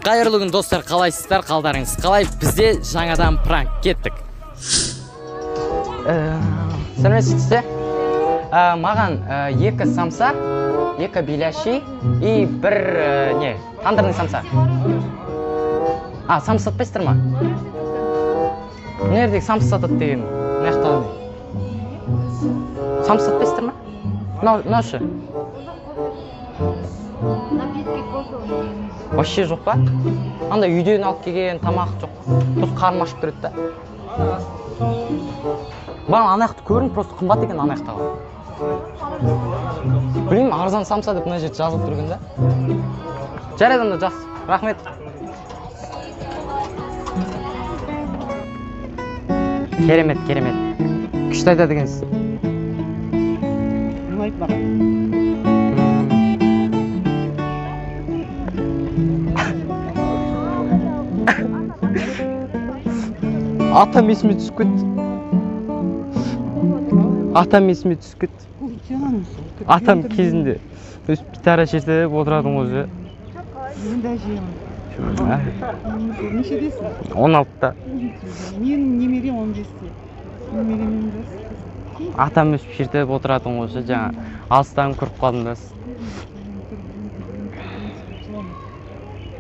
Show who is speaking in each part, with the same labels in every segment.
Speaker 1: Қайырлы күн, достар, қалайсыздар, қалдарыңыз қалай? Бізде жаңадан пранк, кеттік. Сәлеметсіз бе? Маған 2 самса, 2 беляши и бір не, тандырный самса. А, самса сатпайсыздар ма? Мына жердегі самса сатады деген, мына жақта не? Самса сатпайсыздар ма? Мынау ше? Вообще жоқ па? Анда үйден алып келген тамақ жоқ. Просто қарным ашып тұрады да. Маған ана жақты көрдім, просто қымбат екен ана жақтағы. Білмеймін, арзан самса деп мына жерде жазылып тұр екен да. Жарайды онда, жақсы. Рахмет. Керемет, керемет. Күшті айтады екенсіз.
Speaker 2: Ұнайды маған.
Speaker 1: Атам есіме түсіп кетті. Атам есіме түсіп кетті. Атам кезінде өстіп гитара шертіп отыратын ғой өзі.
Speaker 2: Мен де әжемін. Нешедесің?
Speaker 1: 16-та.
Speaker 2: Менің немерем 15-те. Немерем жас.
Speaker 1: Атам өстіп шертіп отыратын ғой өзі, жаңа алыстан көріп қалдым да.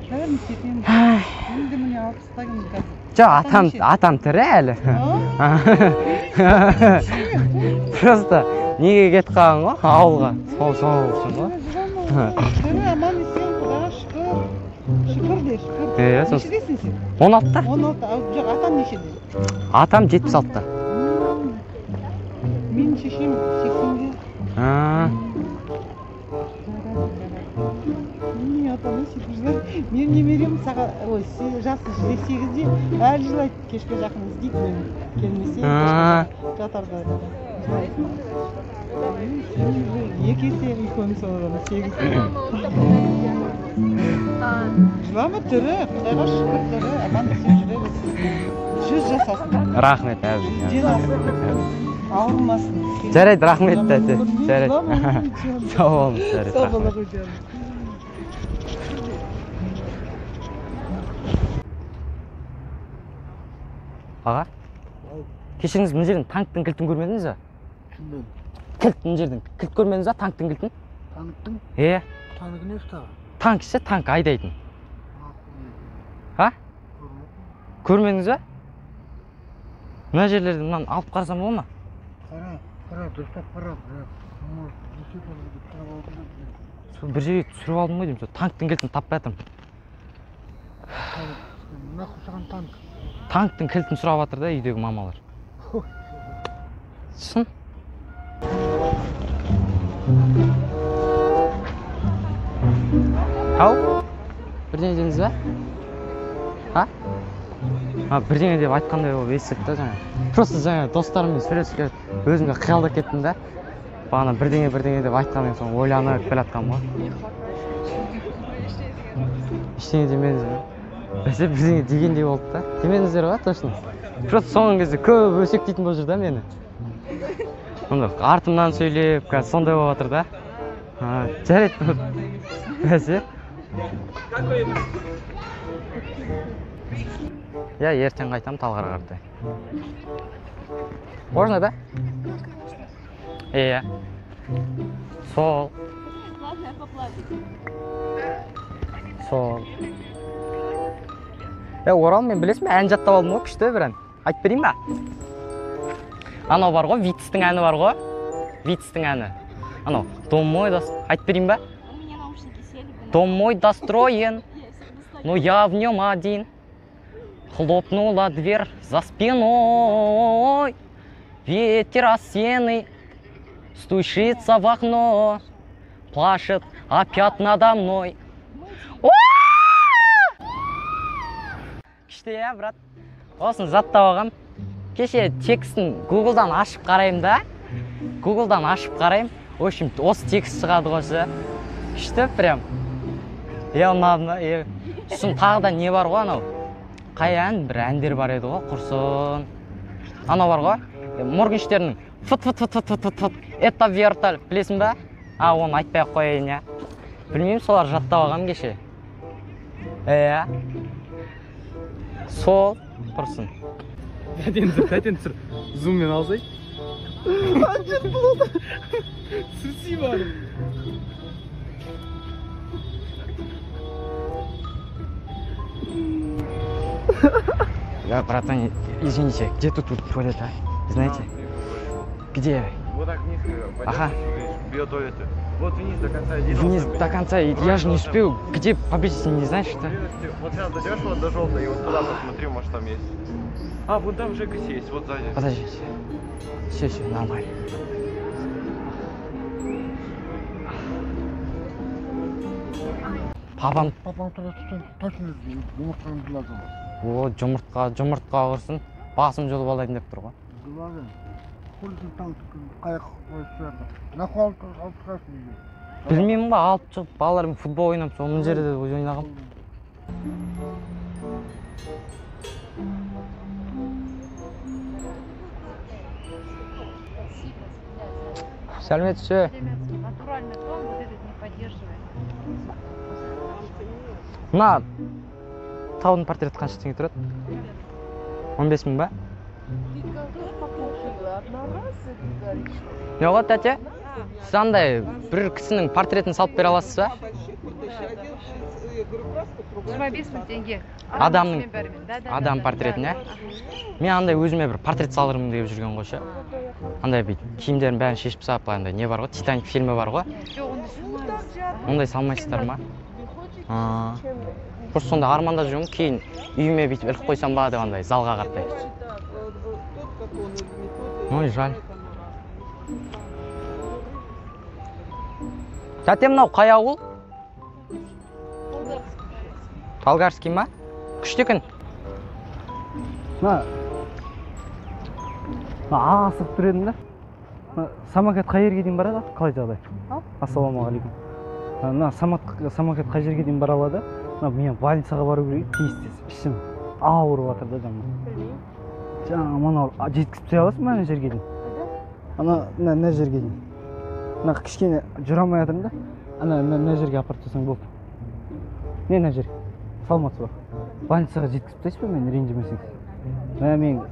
Speaker 2: Бәріміз кетеміз. Енді міне 60-тағымыз қазір.
Speaker 1: Жоқ, атам тірі әлі. Просто неге кетіп қалған ғой ауылға? Сол үшін ғой.
Speaker 2: Тірі, аман есен, Құдайға шүкір. Шүкір де, шүкір. Нешедесің сен?
Speaker 1: 16-та.
Speaker 2: 16, жоқ, атам нешеде?
Speaker 1: Атам 76-та.
Speaker 2: Менің шешем 80-де. Менің немерем жасы 8-де әлі жылайды, кешке жақын іздейді мені. Келмесе жатарда жылайды. 2 есе үлкен содан 8. Жылама, тірі, Құдайға шүкір, тірі, аман есен жүре берсін. 100 жасасын.
Speaker 1: Рахмет, әбі.
Speaker 2: Ауырмасын.
Speaker 1: Жарайды, рахмет, тәте. Жарайды. Сау болыңыз, жарайды.
Speaker 2: Сау бола ғой, жаным.
Speaker 1: Аға, кешіріңіз, мына жерден танктың кілтін көрмедіңіз бе? Кілт, мына жерден кілт көрмедіңіз бе, танктың кілтін?
Speaker 3: Танктың?
Speaker 1: Е.
Speaker 3: Танк несі тағы?
Speaker 1: Танк ше, танк айдайтын. А? Көрмедіңіз бе? Мына жерлерден мынаны алып қарасам бола ма?
Speaker 3: Қара, қара, дұрыстап қара.
Speaker 1: Сол бір жерге түсіріп алдым ғой деймін, сол танктың кілтін таппай жатырмын.
Speaker 3: Мына қосаған танк.
Speaker 1: Танктың кілтін сұрап жатыр да үйдегі мамалар. Шын? Ау? Бірдеңе дедіңіз бе? А? А, бірдеңе деп айтқандай болып естілді да жаңа. Просто жаңа достарыммен сөйлесіп келіп, өзімге қиялдап кеттім да. Бағана бірдеңе деп айтқаннан соң ойланып келе жатқанмын ғой. Ештеңе демедіңіз бе? Бәсе бірдеңе дегендей болды да. Демедіңіздер ба, точно? Просто соңғы кезде көп өсектейтін болып жүр да мені. Онда артымнан сөйлеп, қазір сондай болып жатыр да. Жарайды. Бәсе. Я ертең қайтамын Талғарға қарай. Можно, да? Иә. Сол. Сол. Орал, мен білесің бе, ән жаттап алдым ғой, күшті бір ән. Айтып берейін ба? Анау бар ғой, Витстің әні бар ғой. Витстің әні. Анау, дом мой дос, айтып берейін ба? Дом мой достроен, но я в нем один. Хлопнула дверь за спиной. Ветер осенний стучится в окно, плачет опять надо мной. Күшті, иә, брат? Осыны жаттап алғам. Кеше текстін Гуглдан ашып қараймын да. Гуглдан ашып қараймын. В общем, осы текст шығады ғой ше. Күшті прям. Е, ұнады ма? Е. Сосын тағы да не бар ғой анау? Қай ән? Бір әндер бар еді ғой, құрсын. Анау бар ғой, Моргенштерннің фыт фыт фыт фыт фыт фыт фыт. Это вертоль, білесің ба? А, оны айтпай ақ қояйын, иә. Білмеймін, солар жаттап алғам кеше. Иә. Сол тұрсын.
Speaker 4: Тәтен түсір. Зуммен алсай. Анжет болды. Түсірсей бары.
Speaker 1: Да, братан, извините, где тут туалет, а? Знаете? Где?
Speaker 5: Вот так вниз пойдешь,
Speaker 1: ага.
Speaker 5: Биотуалеты. Вот вниз до конца иди.
Speaker 1: Вниз до конца, я же не успел. Где поблизости, не знаешь, что?
Speaker 5: Вот сейчас дойдешь вот до желтой, и вот туда посмотри, может там есть. А, вон там же есть, вот сзади.
Speaker 1: Подожди, все, все, нормально. Папам.
Speaker 3: Папам точно жұмыртқаны жұлады.
Speaker 1: О, жұмыртқа құрсын, басым жұлып алайын деп тұр ғой.
Speaker 3: Жұлады.
Speaker 1: Білмеймін ғой, алып шығып балалармен футбол ойнап, сол мына жерде ойнағам. Сәлеметсіз бе?
Speaker 6: Натуральный тон вот этот не поддерживает.
Speaker 1: Мына таудың портреті қанша теңге тұрады? 15 мың ба? Не ғой, тәте? Сіз андай бір кісінің портретін салып бере аласыз ба?
Speaker 6: 25 мың теңге.
Speaker 1: Адамның адам портретін, ә? Мен андай өзіме бір портрет салдырғым деп жүрген ғой ше. Андай бүйтіп киімдерін бәрін шешіп салып, андай не бар ғой, Титаник фильмі бар ғой.
Speaker 6: Жоқ, ондай салмаймыз.
Speaker 1: Ондай салмайсыздар ма? Просто сонда армандап жүрмін, кейін үйіме бүйтіп іліп қойсам ба деп андай залға қаратай. Ой, жаль. Тәте, мынау қай ауыл? Талгарский ма? Күшті екен.
Speaker 4: Мына асығып тұр едім да. Самокат қай жерге дейін барады? Қалай жағдай? Ассалаумағалейкум. Мына самокат қай жерге дейін бара алады? Мен больницаға бару керек, тез-тез. Ішім ауырып жатыр да жаман.
Speaker 2: Білмеймін.
Speaker 4: Жаман ауыр. Жеткізіп тастай аласың ба ана жерге дейін? Ана мына жерге дейін. Мына кішкене жүре алмай жатырмын да. Ана мына жерге апарып тастасаң болды. Не мына жер? Саламатсыз ба? Больницаға жеткізіп тастайсыз ба мені, ренжімесеңіз? Мә мен.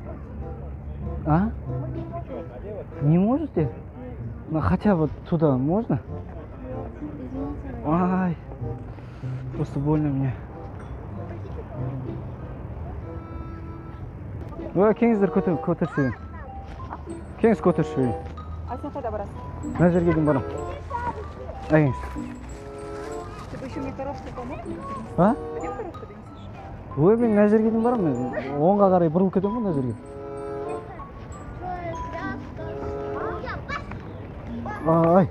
Speaker 4: А? Не можете? Ну хотя бы туда можно? Ай, просто больно мне. Ой, келіңіздер, көтеріп жіберейін. Келіңіз, көтеріп жіберейін.
Speaker 2: А сен қайда барасың?
Speaker 4: Мына жерге дейін барамын. Әкеңіз.
Speaker 2: Ты бы еще мне коробку помог?
Speaker 4: А?
Speaker 2: Пойдем коробку донесешь?
Speaker 4: Ой, мен мына жерге дейін барамын. Мен оңға қарай бұрылып кетемін ғой мына жерге. Ай.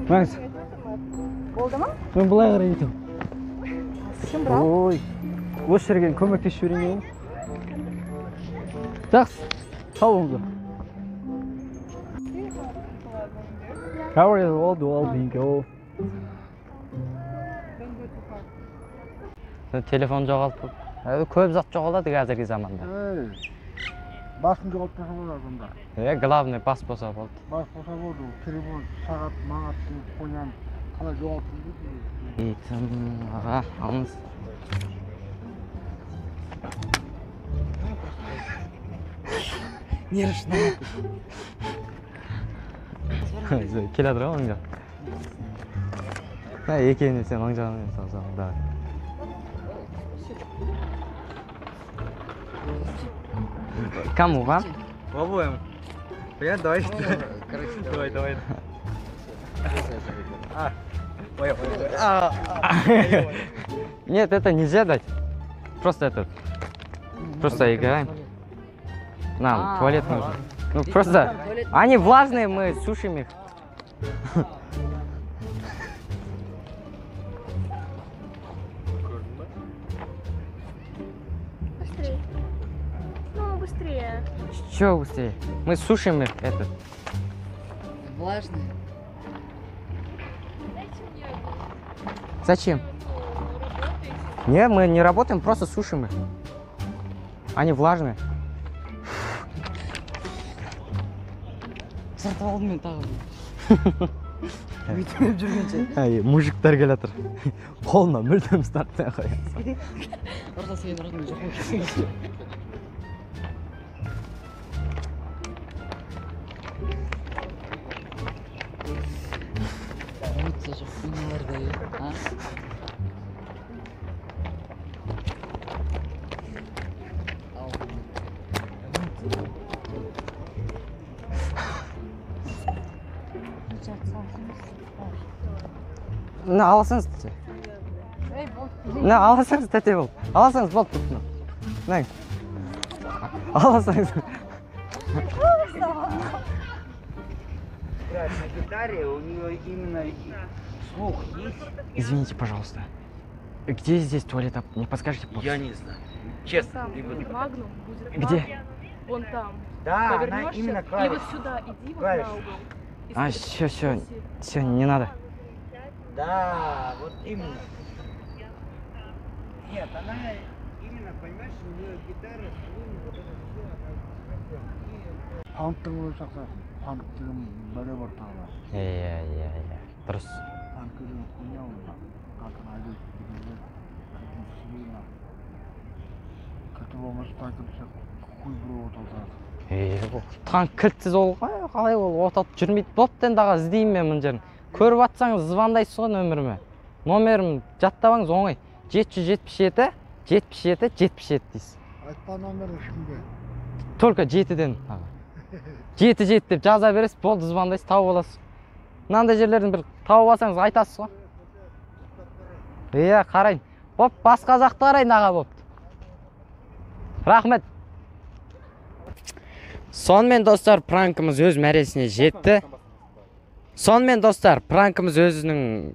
Speaker 4: Мәңіз.
Speaker 2: Болды ма?
Speaker 4: Мен былай қарай кетемін.
Speaker 2: Кім брал?
Speaker 4: Ой, осы жерге көмектесіп жіберейін дегенмін. Жақсы, сау болыңыздар. How are you all doing? Go.
Speaker 1: Телефон жоғалтып, көп зат жоғалады қазіргі заманда.
Speaker 3: Басын жоғалтпаса болады адамдар.
Speaker 1: Главный бас болса болды.
Speaker 3: Бас болса болды, телефон, сағат, мағат, қоян қалай жоғалттым дейді.
Speaker 1: Аға, алыңыз. Келе жатыр ғой оң жақ. Екеуіне сен оң жағынан сол жағынан, давай. Кому вам?
Speaker 4: Обоим. Привет, давай. Давай, давай.
Speaker 1: Нет, это нельзя дать. Просто этот. Просто играем. Нам туалет нужен. Ну просто они влажные, мы сушим их.
Speaker 7: Быстрее. Ну, быстрее.
Speaker 1: Чё быстрее? Мы сушим их этот.
Speaker 2: Влажные.
Speaker 1: Зачем? Не, мы не работаем, просто сушим их. Они влажные. Сыртып алдым мен тағы.
Speaker 4: Бүйтіп жүргенше.
Speaker 1: Әй, мужиктер келе жатыр. Қолына мүлдем ұстатпай қоясың.
Speaker 4: Ұрса сен ұратын жоқ болып. Эмоция жоқ мыналарда, а?
Speaker 1: Мына аласаңыз тәте. Мына аласаңыз тәте болды. Аласаңыз болды. Мына. Аласаңыз.
Speaker 3: Играть на гитаре, у нее именно слух есть.
Speaker 1: Извините, пожалуйста. Где здесь туалет? Не подскажете?
Speaker 3: Я не знаю. Честно.
Speaker 7: Магнум будет.
Speaker 1: Где?
Speaker 7: Вон там.
Speaker 3: Да, она именно клавиш.
Speaker 7: И вот сюда иди, вот на угол.
Speaker 1: А, все, все, все, не надо.
Speaker 3: Да, вот именно. Нет, она именно, понимаешь, у нее гитара, струны, вот это все, она.
Speaker 8: Панктың өзі сақтасын. Панк деген бәле бар тағы да.
Speaker 1: Иә, иә, иә. Дұрыс.
Speaker 8: Панк деген хуйня ол. Қатын айдайды дегенде, қатын сүйейін. Кілті болмаса танкін хуй біреу от алдырады.
Speaker 1: Танк кілтсіз ол қалай ол от алып жүрмейді. Бопты енді аға, іздеймін мен мына жерін. Көріп атсаңыз звондайсыз ғой нөміріме. Номерім жаттабаңыз оңай. 777 77 77 дейсіз.
Speaker 8: Айтпа номер ешкімге.
Speaker 1: Только 7-ден аға. 7-7 деп жаза бересіз, болды, звондайсыз, тауып аласыз. Мынандай жерлерден бір тауып алсаңыз айтасыз ғой. Иә, қарайын. Боп, басқа жақты қарайын аға, бопты. Рахмет. Сонымен достар, пранкымыз өз мәресіне жетті. Сонымен достар, пранкымыз өзінің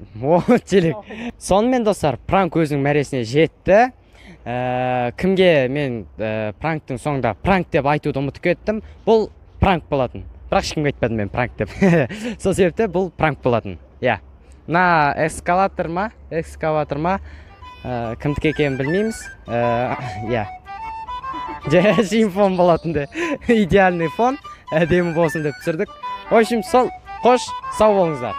Speaker 1: Сонымен достар, пранк өзінің мәресіне жетті. Кімге мен пранктың соңында пранк деп айтуды ұмытып кеттім. Бұл пранк болатын. Бірақ ешкімге айтпадым мен пранк деп. Сол себепті бұл пранк болатын. Иә. Мына эскалатор ма? Экскаватор ма? Кімдікі екенін білмейміз. Иә. Жин фон болатын де. Идеальный фон. Әдемі болсын деп түсірдік. В общем, сол. Қош, сау болыңыздар.